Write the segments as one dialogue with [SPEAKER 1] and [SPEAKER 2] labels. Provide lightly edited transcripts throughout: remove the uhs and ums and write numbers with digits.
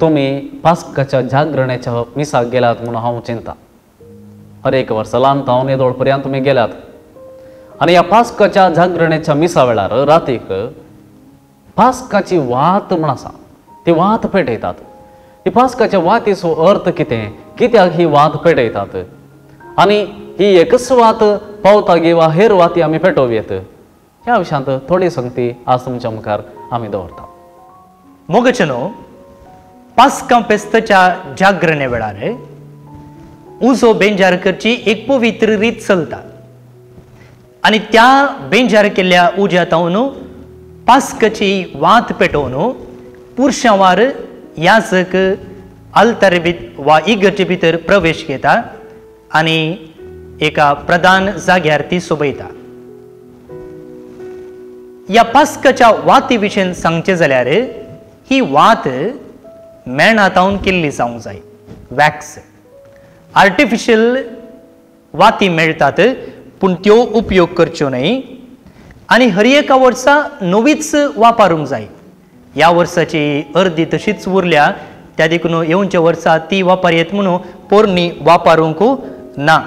[SPEAKER 1] तुमी पास्काच्या जागरणेच्या मिसाक गेल्यात म्हणून हांव चिंता. हर एक वर्सा ल्हान तावन येदोळ पर्यंत तुमी गेल्यात आनी ह्या पास्काच्या जागरणेच्या मिसा वेळार रातीक पास्काची वात म्हण आसा, ती वात पेटयतात. ती पास्काच्या वातीचो अर्थ कितें, कित्याक ही वात पेटयतात आनी ही एकच वात पावता गी वा हेर वाती आमी पेटोवयेत, ह्या विशयांत थोडी संगती आज तुमच्या मुखार आमी दवरता.
[SPEAKER 2] मोगचनो, पास्का फेस्ताच्या जागरणे वेळार उजो बेंजार करची एक पवित्र रीत चलता आनी त्या बेंजार केल्ल्या उज्या तावन पास्काची वात पेटोवन पुरशांवार याजक आल्तारे वा इगर्जे भितर प्रवेश घेता आनी एका प्रधान जाग्यार ती सोबयता. ह्या पास्काच्या वाती विशीं सांगचें जाल्यार ही वात मेणा तावन केल्ली जावंक जाय. वॅक्स आर्टिफिशियल वाती मेळटात पूण त्यो उपयोग करच्यो न्हय आनी हर एका वर्सा नवीच वापरूंक जाय. ह्या वर्साची अर्दी तशीच उरल्या त्या देखून येवच्या वर्सा ती वापर येत म्हणून पोरणी वापरूंक ना.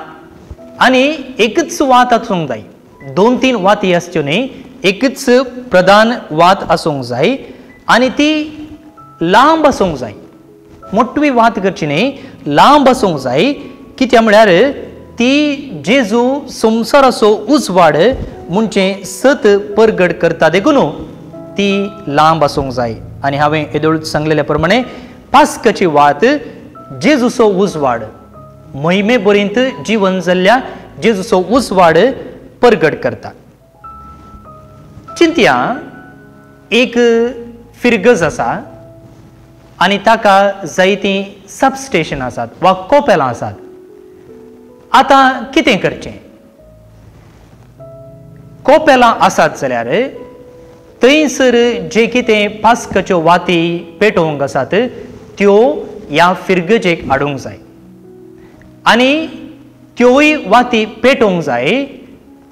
[SPEAKER 2] आनी एकच वात आसूंक जाय, दोन तीन वाती आसच्यो न्हय, एकच प्रधान वात आसूंक जाय आनी ती लांब आसूंक जाय. मोटवी वात करची न्हय, लांब आसूंक जाय. कित्याक म्हळ्यार ती जेजू संवसाराचो उजवाड म्हणजे सत परगट करता देखून ती लांब आसूंक जाय. आनी हांवें येदोळूच सांगलेल्या प्रमाणे पास्काची वात जेजूचो उजवाड महिमे बरींत जिवन जाल्ल्या जेजूचो उजवाड परगट करता. चिंतया, एक फिरगज आसा आनी ताका जायतीं सबस्टेशन आसात वा कोपेलां आसात. आतां कितें करचें? कोपेलां आसात जाल्यार थंयसर जे कितें पास्काच्यो वाती पेटोवंक आसात त्यो ह्या फिरगजेक हाडूंक जाय आनी त्योय वाती पेटोवंक जाय.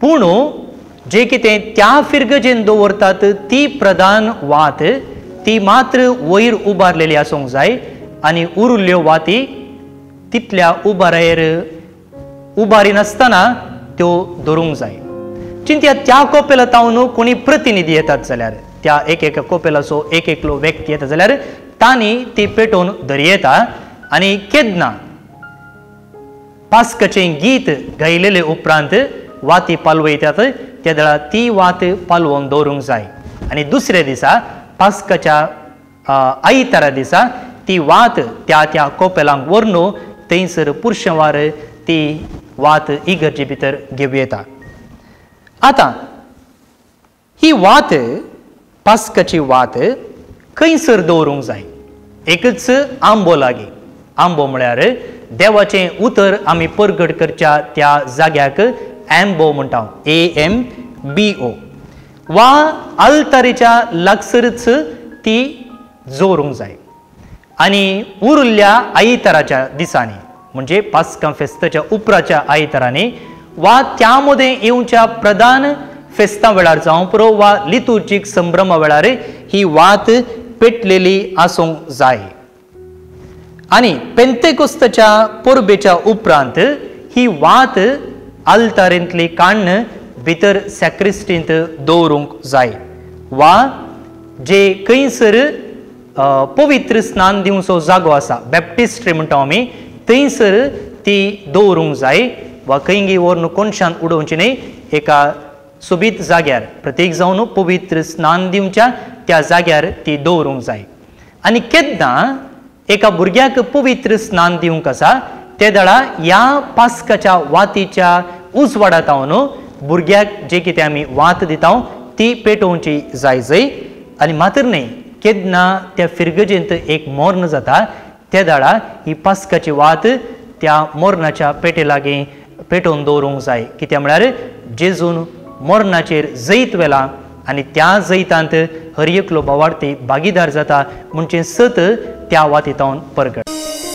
[SPEAKER 2] पूण जे कितें त्या फिरगजेन दवरतात ती प्रधान वात ती मात्र वयर उबारलेली आसूंक जाय आनी उरिल्ल्यो वाती तितल्या उबारायर उबारिनासतना त्यो धरूंक जाय. चिंतया, त्या कोपेला तावन कोणी प्रतिनिधी येतात जाल्यार त्या एक एका कोपेलाचो एक एकलो व्यक्ती येता जाल्यार तांणी ती पेटोवन धरयेता आनी केन्ना पास्काचें गीत गायलेले उपरांत वाती पालवयतात त्या वेळार ती वात पालवोवन दवरूंक जाय आनी दुसऱ्या दिसा पास्काच्या आयतारा दिसा ती वात त्या त्या कोपेलांक व्हरून थंयसर पुरशेवार ती वात इगर्जे भितर घेवं येता. आतां ही वात पास्काची वात खंयसर दवरूंक जाय? एकच आंबो लागीं. आंबो म्हळ्यार देवाचें उतर आमी परगट करच्या त्या जाग्याक आंबो म्हणटा, AMBO, वा आल्तारीच्या लागसरच ती दवरूंक जाय. आनी उरिल्ल्या आयताराच्या दिसांनी म्हणजे पास्का फेस्ताच्या उपराच्या आयतारांनी वा त्या मदें येवच्या प्रधान फेस्तां वेळार जावं पुरो वा लितुर्जीक संभ्रमा वेळार ही वात पेटलेली आसूंक जाय. आनी पेंतेकोस्ताच्या परबेच्या उपरांत ही वात आल्तारेंतली काण्ण भितर सॅक्रिस्टींत दवरूंक जाय वा जे खंयसर पवित्र स्नान दिवचो जागो आसा, बॅप्टिस्ट्री म्हणटा आमी, थंयसर ती दवरूंक जाय वा खंयगी व्हरून कोनशान उडोवची न्हय, एका सोबीत जाग्यार प्रतीक जावन पवित्र स्नान दिवच्या त्या जाग्यार ती दवरूंक जाय. आनी केन्ना एका भुरग्याक पवित्र स्नान दिवंक आसा ते वेळा ह्या पास्काच्या वातीच्या उजवाडा तावन भुरग्याक जे कितें आमी वात दिता ती पेटोवची जाय जय. आनी मात्र न्हय, केन्ना त्या फिरगजेंत एक मोर्न जाता त्या वेळा ही पास्काची वात त्या मोर्नाच्या पेटे लागीं पेटोवन दवरूंक जाय. कित्याक म्हळ्यार जेजून मोर्नाचेर जैत व्हेलां आनी त्या जैतांत हर एकलो भावार्थी भागीदार जाता म्हणजे सत त्या वातींत परगट.